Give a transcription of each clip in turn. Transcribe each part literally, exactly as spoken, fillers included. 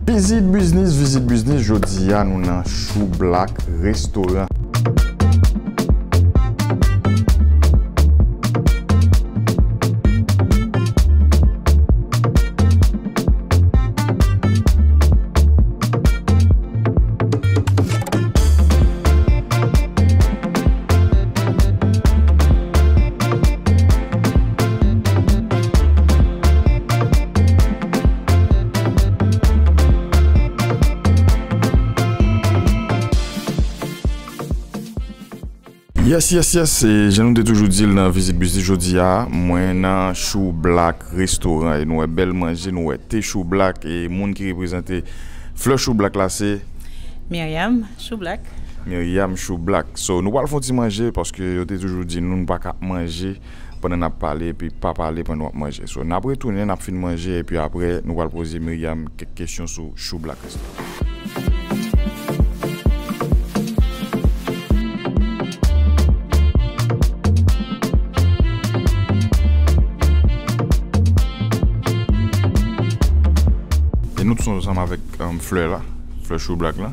Vizit Biznis, Vizit Biznis, jodi a nou nan Choublak Restoran. Yes, yes, yes, e jan nou te toujou di l nan Vizit Biznis jodi a, mwen nan Choublak Restoran e nou wè bèl manje, nou wè te choublak e moun ki reprezante flè choublak la se Myriam Choublak. Myriam Choublak. So, nou pral fè yon ti manje paske yo te toujou di nou, nou pa ka manje pandan n ap pale epi pa pale pandan w ap manje. So, n ap retounen, n ap fin manje epi apre nou pral poze Myriam kèk kesyon sou Choublak Restoran. E nou tou ansanm avèk, um, flè la, flè choublak la.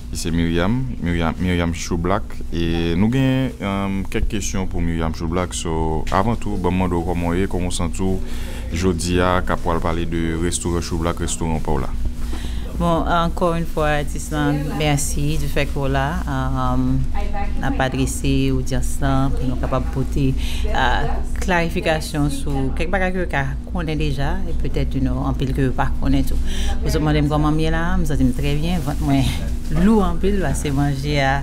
Li se Myriam, Myriam, Myriam Choublak. E nou gen, um, kèk kesyon pou Myriam Choublak. So, avan tou, ban m mande w kòman w ye, kòman w santi w jodi a, k ap pral pale de restoran Choublak, restoran pa w la. Bon, ankò yon fwa, atis lan, mèsi di fè ke w la. Um, n ap adrese odyans lan pou nou kapab pote, uh, klarifikasyon sou kèk bagay ke yo ka konnen deja, e petèt, you know, anpil ke yo pa konnen tou. Pou zòt mande m kòman m ye la, m santi m trè byen, vant mwen lou anpil, paske manje a,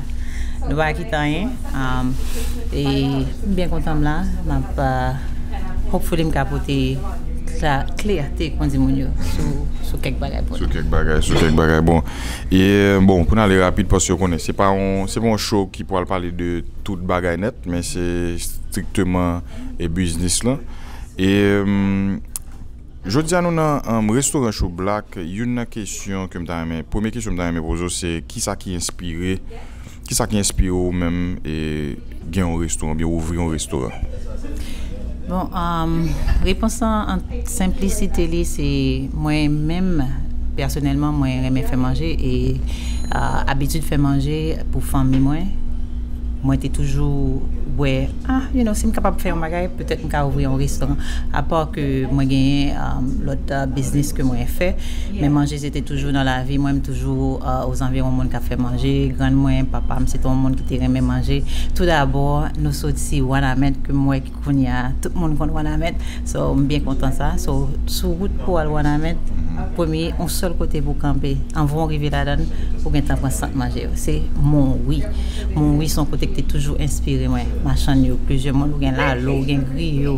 nou pa kite anyen. Um, e m byen kontan m la, m ap, uh, hopefully m ka pote kla-, klète, kon di moun yo, sou, sou kèk bagay pou nou. Sou kèk bagay, sou kèk bagay. Bon, e, bon, pou n ale rapid, paske w konnen, se pa yon, se pa yon show ki pral pale de tout bagay nèt, men se strikteman, e, biznis lan. E, um, jodi a nou nan, um, restoran Choublak. Youn nan kesyon ke m ta renmen, premye kesyon m ta renmen poze w se kisa ki enspire, kisa ki enspire w menm e gen yon restoran, oubyen ouvri yon restoran? Bon, um, repons lan an senplisite li se mwen menm, pèsonèlman, mwen renmen fè manje e, uh, abitid fè manje pou fanmi mwen. Mwen te toujou wè, ah, you know, si m kapab fè yon bagay, petèt m ka ouvri yon restoran. Apa ke mwen genyen, um, lòt, uh, biznis ke mwen fè, men manje se te toujou nan lavi mwen, m toujou, uh, ozanviwon moun k ap fè manje. Grann mwen, papa m, se te yon moun ki te renmen manje. Toudabò, nou soti Wanament, ke m wè kounye a, tout moun konn Wanament. So, m byen kontan sa. So, sou wout pou al Wanament, premye, yon sèl kote pou kanpe. Anvan w rive ladan l, ou gentan pran sant manje yo. Se Monwi. Monwi se yon kote ki te toujou enspire mwen. Machann yo, plizyè moun, ou gen lalo, ou gen griyo,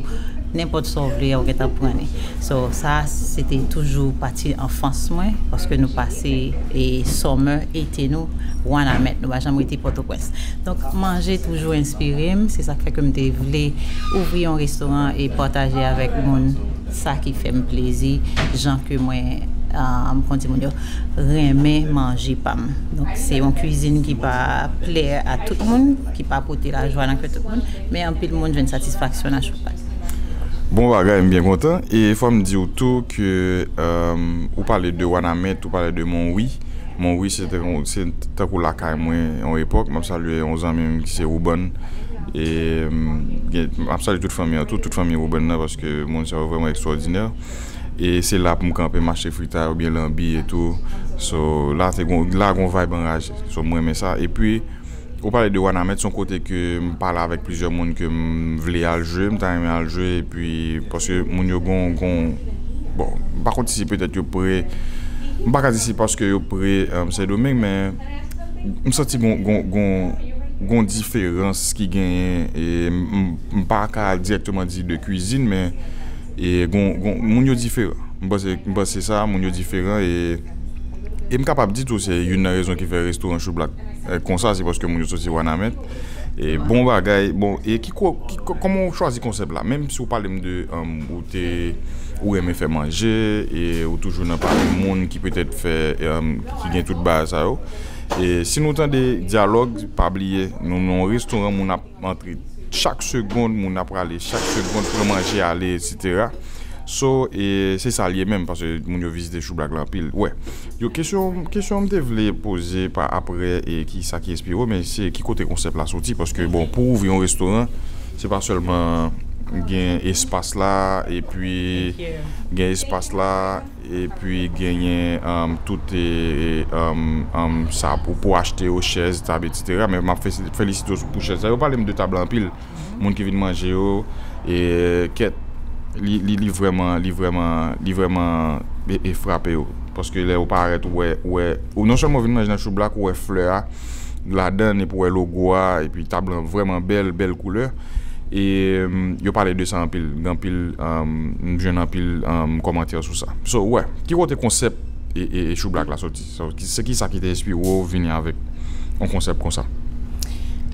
nenpòt sa w vle a, ou gentan pran li. So, sa, se te toujou pati anfans mwen, paske nou pase, e, summer, ete nou, Wanament. Nou pa janm rete Pòtoprens. Donk, manje toujou enspire m. Se sa k fè ke m te vle ouvri yon restoran e pataje avèk moun sa ki fè m plezi, jan ke mwen, ah, m konn di moun yo, renmen manje pa m. Donk, se yon kwizin ki pa plè a tout moun, ki pa pote lajwa nan kè tout moun, men anpil moun jwenn satisfaksyon nan Choublak. Bon bagay, m byen kontan. E fò m di w tou ke, um, ou pale de Wanament, ou pale de Monwi. Monwi, se tankou, se tankou lakay mwen yon epòk. M ap salye yon zanmi m ki se Woubann. E, m, gen, m ap salye tout fanmi an tou, tout fanmi Woubann nan, paske moun sa yo vrèman ekstwòdinè. E se la pou m kanpe, m achte fritay oubyen lanbi e tou. So, la te gon, la gon vibe anraje. So, m renmen sa. Epi, ou pale de Wanament, se yon kote ke m pale avèk plizyè moun ke m vle al jwe, m ta renmen al jwe, epi, paske moun yo gon, gon, bon, m pa konn si se petèt yo pre, m pa ka di se paske yo pre, um, Sendomeng, men m santi gon, gon, gon, gon diferans ki genyen, e m, m, m pa ka dirèkteman di de kwizin, men, e gon, gon, moun yo diferan. M panse, m panse sa, moun yo diferan, e, e m kapab di tou, se youn nan rezon ki fè restoran Choublak, e, konsa, se paske moun yo soti Wanament. E, bon bagay, bon, e ki ko-, ki ko-, kòman w chwazi konsèp la? Menm si w pale m de, um, ou te, ou renmen fè manje, e ou toujou nan pami moun ki petèt fè, um, ki gen tout bagay sa yo. E si nou tande dyalòg, pa bliye, nou nan yon restoran, moun ap antre chak segonn, moun ap prale chak segonn, pran manje, ale, etsetera. So, e se sa l ye menm, paske moun yo vizite Chou Black la anpil. Wè. Yo, kesyon, kesyon m te vle poze pa apre, e ki sa ki enspire w, men se ki kote konsèp la soti, paske, bon, pou ouvri yon restoran, se pa sèlman gen espas la, epi gen espas la, epi genyen, um, tout, e, um, um, sa pou, pou achte yo, chèz, tab, etsetera. Men m ap fe-, felisite w pou chèz sa. Yo pale m de tab la anpil. Moun ki vin manje yo, e, kèt, li, li, li vrèman, li vrèman, li vrèman, e, e frape yo. Paske lè ou parèt, ou wè, ou wè, ou non sèlman vin manje nan Chou Black, ou wè flè a ladan, epi ou wè logo a, epi tab lan vrèman bèl, bèl koulè. E, mm, yo pale de sa anpil, gen anpil, um, m jwenn anpil, um, kòmantè sou sa. So, wè, ki kote konsèp e, e, e Chou Black la soti? So, ki, se ki sa ki te enspire w vini avèk yon konsèp konsa?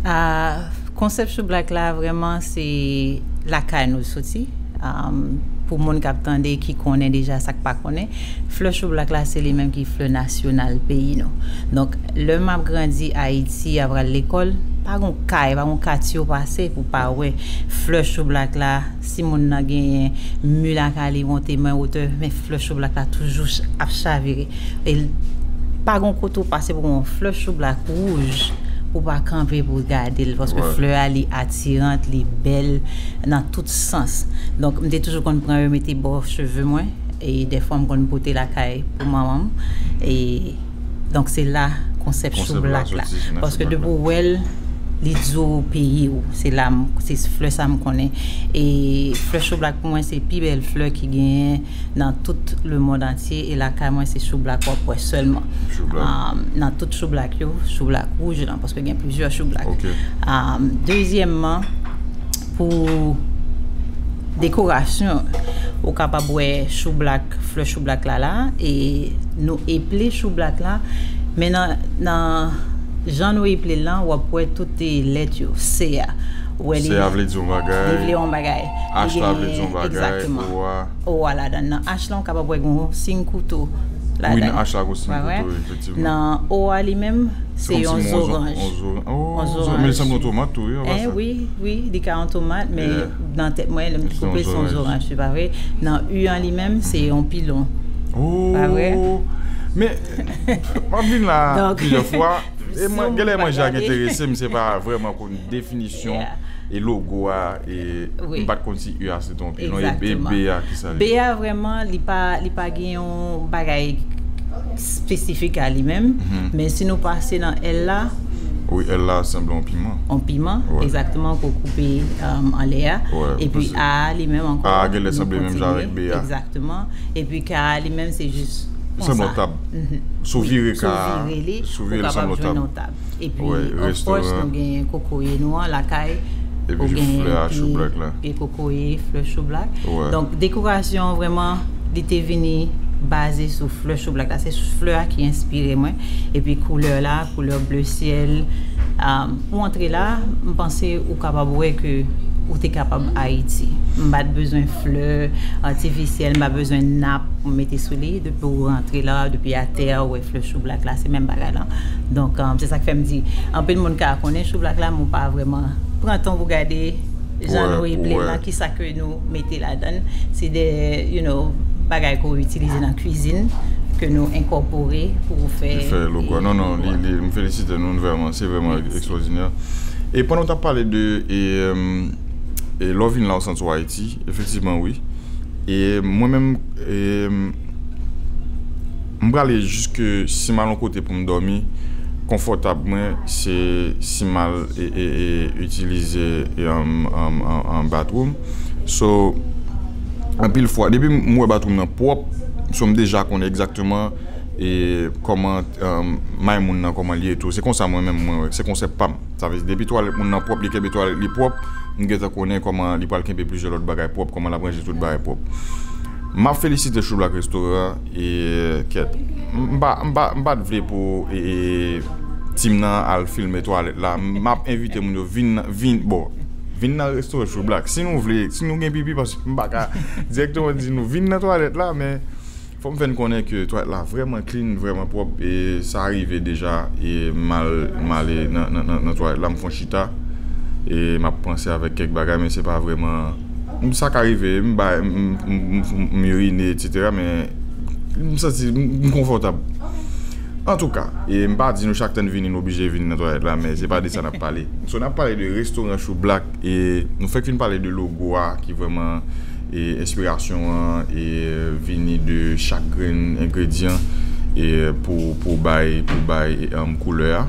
Ah, konsèp Chou Black la, vrèman, se lakay nou soti. Um, pou moun k ap tande, ki konnen deja sa k pa konnen, flè Chou Black la, se li menm ki flè nasyonal peyi nou. Donk, lè m ap grandi Ayiti, ap al lekòl, pa gon kay, pa gon katye w pase pou pa wè flè Chou Black la. Si moun nan genyen mi lakay li monte men wotè, men flè Chou Black la toujou ch-, ap chavire. E l-, pa gon kote w pase pou gon flè Chou Black wouj, ou pa kanpe pou w gade l, paske flè a, li atirant, li bèl nan tout sans. Donk, m te toujou konn pran yo mete bò cheve mwen, e dèfwa m konn pote lakay pou manman m. E donk, se la konsèp Chou Black la. Paske depi w wè l, li di w peyi w. Se la m, se flè sa m konnen. E flè Chou Black pou mwen, se pi bèl flè ki genyen nan tout le monde entier. E lakay mwen, se Chou Black w ap wè sèlman. Um, nan tout Chou Black yo, Chou Black wouj lan, paske gen plizyè Chou Black. Um, dezyèmman, pou dekorasyon, ou kapab wè Chou Black, flè Chou Black la la, e nou eple Chou Black la, men nan, nan jan nou eple l lan, w ap wè tout, e, lèt yo, C a. Ou wè li, C a vle di yon bagay. Li vle yon bagay. H la vle di yon bagay. Egzakteman. O a. O a ladan. Nan H lan, ou kapab wè gon siy kouto ladan. Wi, nan H la gon siy kouto, efektivman. Nan O a li menm, se yon zoranj. Yon zoranj. Oh, yon zoranj. Men li sanble yon tomat tou, wi, an pasan. Wi, wi, li ka yon tomat, men nan tèt mwen, lè m koupe, se yon zoranj, se pa vre. Nan U an li menm, se yon pilon. Pa vre? Men, m ap vin la plizyè fwa. E mwen, genlè manje a enterese m, se pa vrèman konn definisyon e logo a, e m pa t konn si U a se te yon pilon, e B a ki sa li ye? B a vrèman, li pa, li pa gen yon bagay espesifik a li menm, men si nou pase nan L la, wi, L la sanble yon piman. Yon piman, egzakteman, ke w koupe, um, anlè a. Epi A a li menm ankò, A a genlè sanble menm jan avèk B a. Egzakteman. Epi K a li menm, se jis konsa. Li sanble yon tab. Si w vire K a, si w vire li, ou kapab jwenn yon tab. Epi, of course, nou gen kokoye nou an lakay. Epi flè a, Chou Black la. Gen kokoye, flè Chou Black. Donk, dekorasyon an, vrèman, li te vini baze sou flè Chou Black la. Se flè a ki enspire mwen. Epi koulè la, koulè ble syèl. Um, ou antre la, m panse ou kapab wè ke ou te kapab Ayiti. M pa t bezwen flè atifisyèl, m pa bezwen nap pou m mete sou li. Depi ou rantre la, depi atè a, ou wè flè Chou Black la, se menm bagay la. Donk, um, se sa k fè m di, anpil moun ka konnen Chou Black la, men ou pa vrèman pran tan pou gade jan nou eple l lan, kisa ke nou mete ladan l. Se de, you know, bagay ke w itilize nan kwizin, ke nou enkòpore pou fè. Ki fè logo a. Non, non, li, li, m felisite nou, vrèman, se vrèman ekstwòdinè. E pandan w t ap pale de, e, um, e lè w vin la, w santi w Ayiti, efektivman, wi. E mwen menm, e, m prale jiske si m al yon kote pou m dòmi, konfòtab mwen, se si m al, e, e, e, itilize, e, um, um, um, um, bathroom. So, anpil fwa, depi m wè bathroom nan pwòp, so m deja konnen egzakteman, e, kòman, um, may moun nan, kòman li ye tou. Se konsa mwen menm, mwen wè, se konsèp pa m. Sa vle di, depi twalèt moun nan pwòp, li kenbe twalèt li pwòp, m gentan konnen kòman li pral kenbe plizyè lòt bagay pwòp, kòman l ap ranje tout bagay pwòp. M ap felisite Chou Black Restaurant, e, kèt. M pa, m pa, m pa t vle pou, e, e, team nan al filme twalèt la. M ap envite moun yo vin, vin, bon, vin nan restoran Chou Black. Si nou vle, si nou gen pipi, paske m pa ka dirèkteman di nou vin nan twalèt la, men fò m fè n konnen ke twalèt la vrèman clean, vrèman pwòp, e sa rive deja, e m al, m ale nan, nan, nan, nan twalèt la, m fè yon chita, e m ap panse avèk kèk bagay, men se pa vrèman, Sa ka rive, m bay, m, m, m, m, m irine, etsetera, men m santi m, m konfòtab. Antouka, e m pa di nou chak tan n vini, nou oblije vin nan twalèt la, men se pa de sa n ap pale. So, n ap pale de restoran Choublak, e nou fèk fin pale de logo a, ki vrèman, e enspirasyon an, e vini de chak grenn engredyan, e pou, pou bay, pou bay, e, um, koulè a.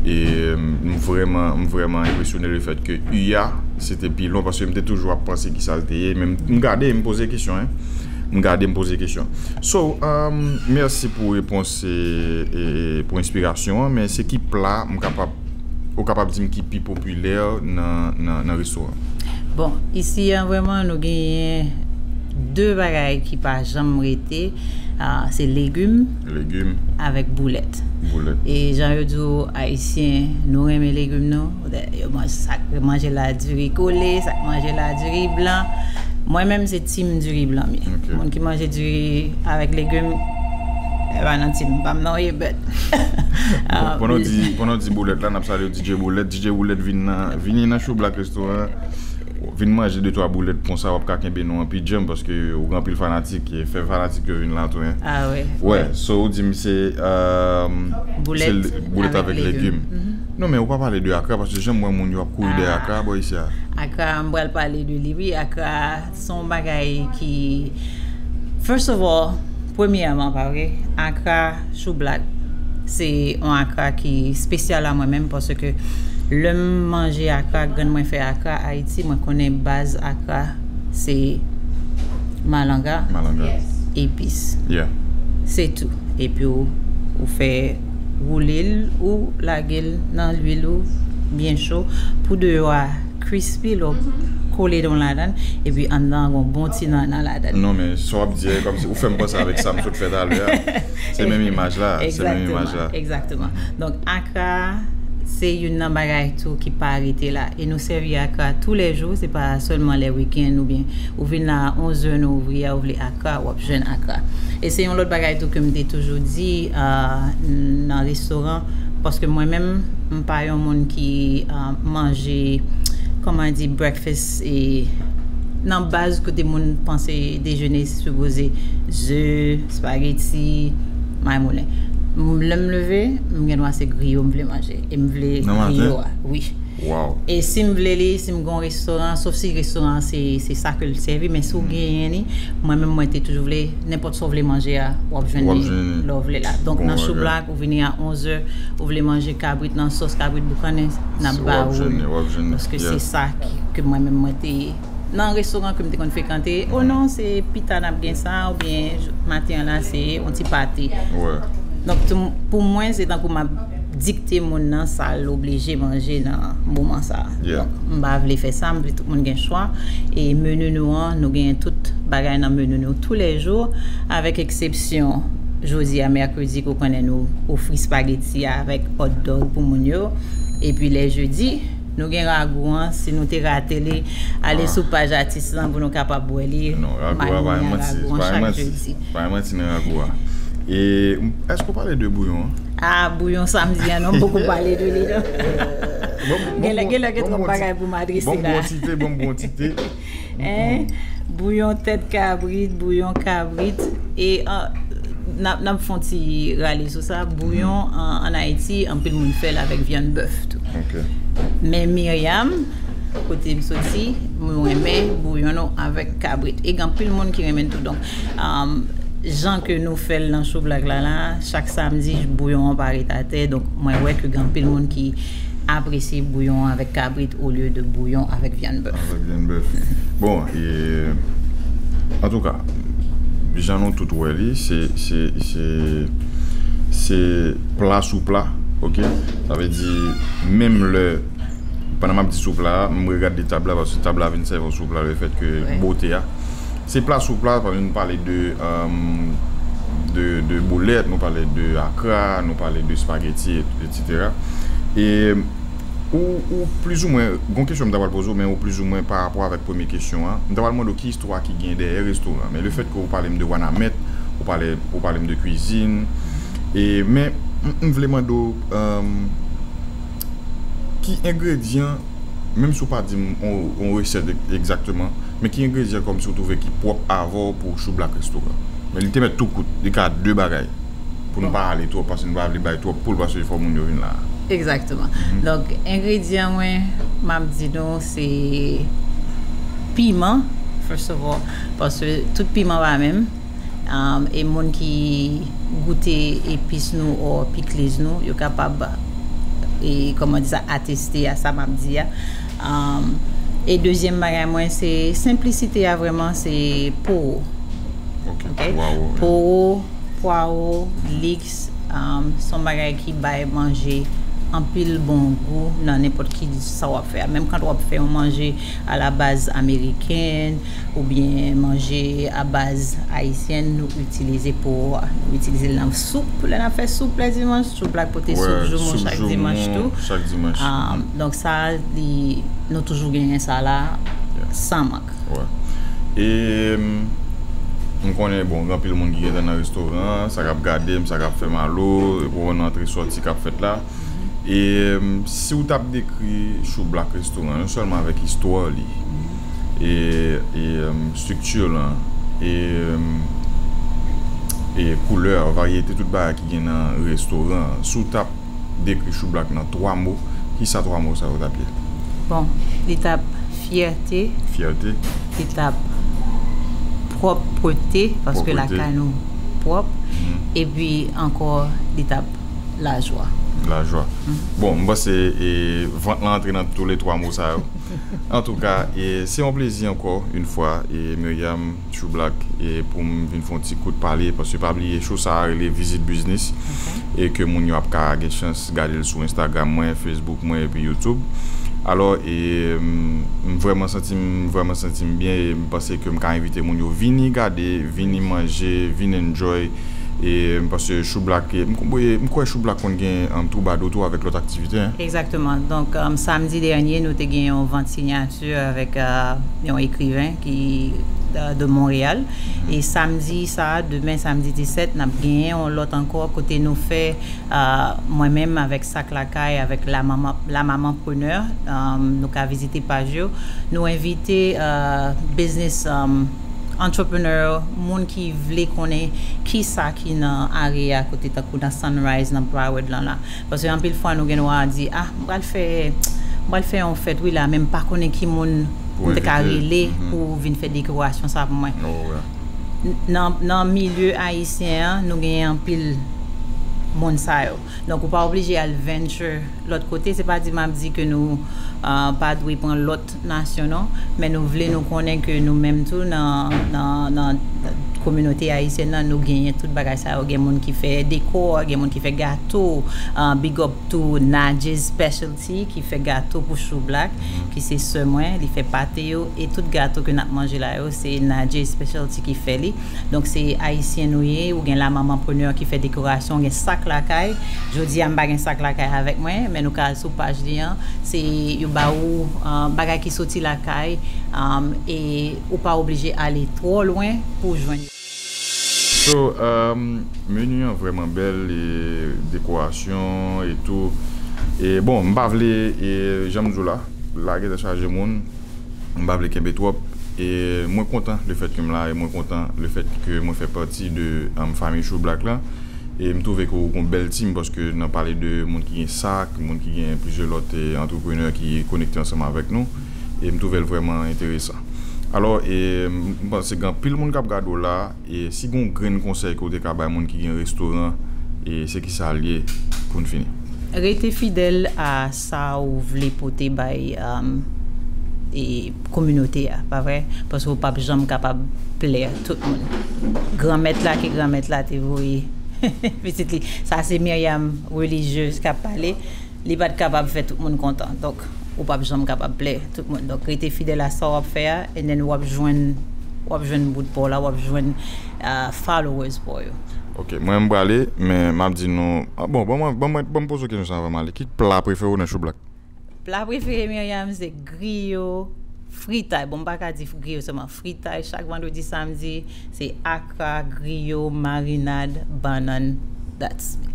E, um, m vrèman, m vrèman enpresyone le fèt ke U a, se te pilon, paske m te toujou ap panse ki sa l te ye, men m, m gade, m poze kesyon, en. M gade, m poze kesyon. So, um, mèsi pou repons, e, e, e pou enspirasyon an, men se ki pla m kapab, ou kapab di m ki pi popilè nan, nan, nan restoran? Bon, isi a vrèman nou genyen de bagay ki pa janm rete, ah, se legim Legim, avèk boulèt. Boulèt. E jan yo di w, Ayisyen, nou renmen legim nou. Yo manje sa k manje la, diri kole, sa k manje la, diri blan. Mwen menm, se team diri blan m ye. Ok. Moun ki manje diri avèk legim, e pa nan team pa m non, e bèt. Bon, pandan w di, pandan w di boulèt la, n ap salye D J Boulèt. D J Boulèt vin nan, vini nan Choublak Restoran. Vin manje de twa boulèt konsa, w ap ka kenbe nou an pidjanm, paske ou gen anpil fanatik, e fè fanatik yo vin la tou, en. Ah, wè, wè. So, ou di m se, um, boulèt, se boulèt avèk legim. Mhm. Non, men ou pa pale de akra, paske jan m wè moun yo ap kouri dèyè akra bò isi a. Akra, m pral pale de li, wi. Akra, se yon bagay ki, first of all, premyèman, pa vre, akra Choublak, se yon akra ki espesyal a mwen menm, paske lè m manje akra, grann mwen fè akra Ayiti, mwen konnen baz akra se malanga, Malanga. Epis. Yeah. Se tou. Epi ou, ou fè woule l, ou lage l nan lwil ou byen cho pou deyò a crispy, lè w kole don ladan l, epi anndan an gon bon ti nannan ladan l. Non, men sa w ap di a, e kòmsi ou fè m panse avèk sa m sot fè talè a. Se menm imaj la, se menm imaj la. Egzakteman, egzakteman. Donk, akra, se youn nan bagay tou ki pa rete la. E nou sèvi akra toulèjou, se pa sèlman lè wikenn oubyen ou vin la a onz è, nou ouvri a, ou vle akra, w ap jwenn akra. E se yon lòt bagay tou ke m te toujou di, ah, nan restoran, paske mwen menm, m pa yon moun ki, ah, manje, kòman di, breakfast, e nan baz kote moun panse dejene sipoze ze, espageti, may moulen. M, lè m leve, m gen dwa se griyo m vle manje. E m vle griyo a, wi. Wow. E si m vle li, si m gon restoran, sof si restoran an se, se sa ke l sèvi, men si w genyen li, mwen menm mwen te toujou vle, nenpòt sa w vle manje a, w ap jwenn li lè w vle la. Donk nan Choublak, ou vini a onz è, ou vle manje kabrit nan sòs, kabrit boukannen, n ap ba ou li. Paske se sa ki, ke mwen menm mwen te ye. Nan restoran ke m te konn frekante, o non, se pita n ap gen sa, oubyen maten an la, se yon ti pate. Donk, pou mwen, se tankou m ap dikte moun nan sa l oblije manje nan moman sa a. Donk, m pa vle fè sa, m vle tout moun gen chwa. E meni nou an, nou genyen tout bagay nan meni nou toulèjou, avèk eksepsyon jodi a, mèkredi, ke w konnen nou ofri espageti a avèk hot dog pou moun yo. Epi lè jedi, nou gen ragou an, si nou te rate li, ale sou paj atis lan pou nou kapab wè li. Non, ragou a pa gen manti, ragou an pa gen chak manti, jedi. Pa gen manti nan ragou a. E, èske w pale de bouyon an? Ah, bouyon samdi an, non, m poko pale de li, non. Genlè, genlè gen twòp bagay pou m adrese la. Ban m bon ti te, ban m bon ti te. Hein? Bouyon tèt kabrit, bouyon kabrit. E, ah, n ap, n ap fè yon ti rale sou sa. Bouyon, an, ann Ayiti, anpil moun fè l avèk vyann bèf tou. Men Myriam, kote m soti, mwen renmen bouyon nou avèk kabrit. E gen anpil moun ki renmen l tou. Donk, um, jan ke nou fè l nan Choublak la, la, chak samdi, bouyon an pa ret atè. Donk, mwen wè ke gen anpil moun ki apresye bouyon an avèk kabrit olye de bouyon avèk vyann bèf. Avèk vyann bèf. Bon, e, antouka, jan nou tout wè li, se, se, se, se pla sou pla, oke? Sa vle di, menm lè, pandan m ap di sou pla a, m regade tab la, paske tab la vin sèvi yon sou pla, le fèt ke bote a. Se pla sou pla, paske nou pale de, um, de, de boulèt, nou pale de akra, nou pale de espageti, et, etsetera. E ou, ou plizoumwen, gon kesyon m ta pral poze w, men ou plizoumwen pa rapò avèk premye kesyon an. M ta pral mande w ki istwa ki gen dèyè restoran. Men le fèt ke ou pale m de Wanament, ou pale, ou pale m de kwizin, e, men m, m vle mande w, um, ki engredyan, menm si w pa di m on, on resèt egzakteman, Men ki engredyan kòmsi ou twouve ki pwòp avè w pou Choublak Restoran? Men li te mèt tou kout, li ka de bagay. Pou nou pa ale twòp, paske nou pa vle bay twòp poul, paske fò moun yo vin la. Egzakteman. Donk, engredyan mwen, m ap di nou, se piman, first of all, paske tout piman pa menm. Um, e moun ki goute epis nou or pickles nou, yo kapab, e kòman di sa, ateste a sa m ap di a. Um, e dezyèm bagay mwen, se senplisite a vrèman, se powo. Ok, Ok? Powo. Powo, pwawo, liks, um, se yon bagay ki bay manje anpil bon gou nan nenpòt ki sa w ap fè a. Menm kan w ap fè yon manje a la baz ameriken oubyen manje a baz ayisyen, nou itilize powo a. Nou itilize l nan soup. Lè n ap fè soup lè dimanch, Choublak pote soup joumou chak dimanch tou. Chak dimanch. Um, donk sa, li, nou toujou genyen sa la, san mank. Wè. E m konnen, bon, gen anpil moun ki gentan nan restoran an, sa k ap gade m, sa k ap fè m alo, pou yon antre sòti k ap fèt la. E si w t ap dekri Choublak Restoran, non sèlman avèk istwa li, e, e estrikti lan, e, e koulè, varyete tout bagay ki gen nan restoran an, si w t ap dekri Choublak nan twa mo, ki sa twa mo sa yo t ap ye? Bon, li t ap fyète. Fyète. Li t ap pwòpte, paske lakay nou pwòp. Epi ankò, li t ap lajwa. Lajwa. Bon, m panse e, vant lan antre nan tou le twa mo sa yo. Antouka, e, se yon plezi ankò, yon fwa, e, Myriam Choublak, e, pou m vin fè yon ti kout pale, paske pa bliye show sa a rele Visit Business, e ke moun yo ap ka gen chans gade l sou Instagram mwen, Facebook mwen, epi YouTube. Alò, e, m, m vrèman santi m, vrèman santi m byen, e m panse ke m ka envite moun yo vini gade, vini manje, vini enjoy, e m panse Choublak, e m, m kwè Choublak konn gen, um, twoubadou tou avèk lòt aktivite, en. Egzakteman. Donk, um, samdi dènye, nou te gen yon vant sinyati avèk, uh, yon ekriven ki, uh, de Montréal. E samdi sa, demen, samdi disèt, n ap genyen yon lòt ankò kote nou fè, uh, mwen menm avèk Sak Lakay, avèk La Maman, La Maman Preneur, um, nou ka vizite paj yo. Nou envite, uh, business, um, entrepreneur, moun ki vle konnen ki sa ki nan area kote tankou nan Sunrise, nan Broward lan la. Paske anpil fwa nou gen dwa di, ah, m pral fè, m pral fè yon fèt, wi la, men m pa konnen ki moun m te ka rele pou vin fè dekorasyon sa pou mwen. N-, nan, nan milye ayisyen an, nou gen anpil moun sa yo. Donk, ou pa oblije al venture lòt kote. Se pa di m ap di ke nou, ah, pa dwe pran lòt nasyon, non. Men nou vle nou konnen ke nou menm tou nan, nan, nan kominote ayisyèn nan, nou genyen tout bagay sa yo. Gen moun ki fè dekò, gen moun ki fè gato. Ah, big up to Nadje's Specialty ki fè gato pou Choublak, ki se sè mwen, li fè pate yo, e tout gato ke n ap manje la yo, se Nadje's Specialty ki fè li. Donk, se ayisyen nou ye, ou gen La Maman Preneur ki fè dekorasyon, ou gen Sak Lakay. Jodi a, m pa gen Sak Lakay avèk mwen, men nou ka al sou paj li an. Se yo ba ou, ah, bagay ki soti lakay, ah, e ou pa oblije ale twò lwen pou jwenn yo. So, um, meni an vrèman bèl, e dekorasyon e tou. E bon, m pa vle, e jan m di w la, la gentan chaje moun. M pa vle kenbe twòp. E mwen kontan lefèt ke m la, e mwen kontan lefèt ke mwen fè pati de, um, fanmi Choublak la. E m twouve ke w gon bèl team, paske nan pale de moun ki gen Sak, moun ki gen plizyè lòt, e, antreprenè ki konekte ansanm avèk nou. E m twouve l vrèman enteresan. Alò, e, m panse gen anpil moun k ap gade w la, e si gon grenn konsèy ke w te ka bay moun ki gen restoran, e se kisa l ye pou n fini? Rete fidèl a sa ou vle pote bay, um, e, kominote a, pa vre? Paske w p ap janm kapab plè tout moun. Granmèt la ke Granmèt la te voye pitit li. Sa se Myriam, relijyez, k ap pale. Li pa t kapab fè tout moun kontan. Donk, ou p ap janm kapab plè tout moun. Donk, rete fidèl a sa w ap fè a, and then w ap jwenn, w ap jwenn bout pa w la, w ap jwenn, ah, followers pa w yo. Ok, mwen m prale, men m ap di nou, ah, bon, ban mwen, ban mwen, ban m poze w kesyon sa avan m ale. Ki pla prefere w nan Choublak? Pla prefere Myriam se griyo, fritay. Bon, m pa ka di griyo sèlman, fritay chak vandredi, samdi, se akra, griyo, marinad, bannann, that's me.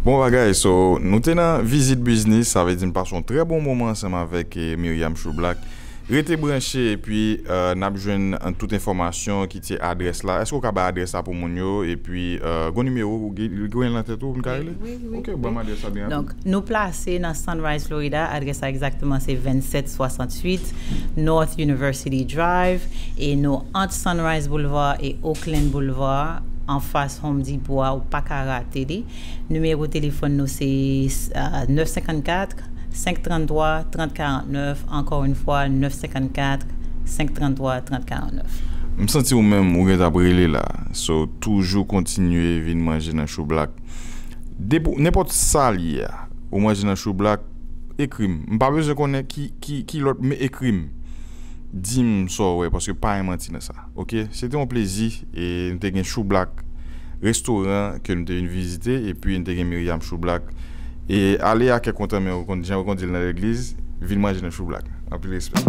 Bon bagay, so, nou te nan Visit Business, sa vle di n pase yon trè bon moman ansanm avèk, eh, Myriam Choublak. Rete branche, epi uh, n ap jwenn tout enfòmasyon ki te adrès la. Èske w ka bay adrès la pou moun yo? Epi uh, gon nimewo ou gen nan tèt ou pou m ka rele? Wi, wi. Ok, ban m adrès la byen rapid. Donk, nou plase nan Sunrise, Florida. Adrès la egzakteman se vennset swasanntuit North University Drive. E nou ant Sunrise Boulevard e Oakland Boulevard, anfas Home Depot a, ou pa ka rate li. Nimewo telefòn nou se uh, nèf senkannkat, senk tranntwa, trant karantnèf. Encore une fois, nèf senkannkat, senk tranntwa, trant karantnèf. M santi ou menm ou gentan ap rele la. So, toujou kontinye vin manje nan Choublak. Depi nenpòt sa li ye a, ou manje nan Choublak, ekri m. M pa bezwen konnen ki, ki, ki lòt, men ekri m. Di m sa w wè, paske pa gen manti nan sa. Ok? Se te yon plezi, e m te gen Choublak restoran ke m te vin vizite, epi m te gen Myriam Choublak. E ale a kè kontan, men ou konn jan yo konn di l nan legliz, vin manje nan Choublak. Anpil respè.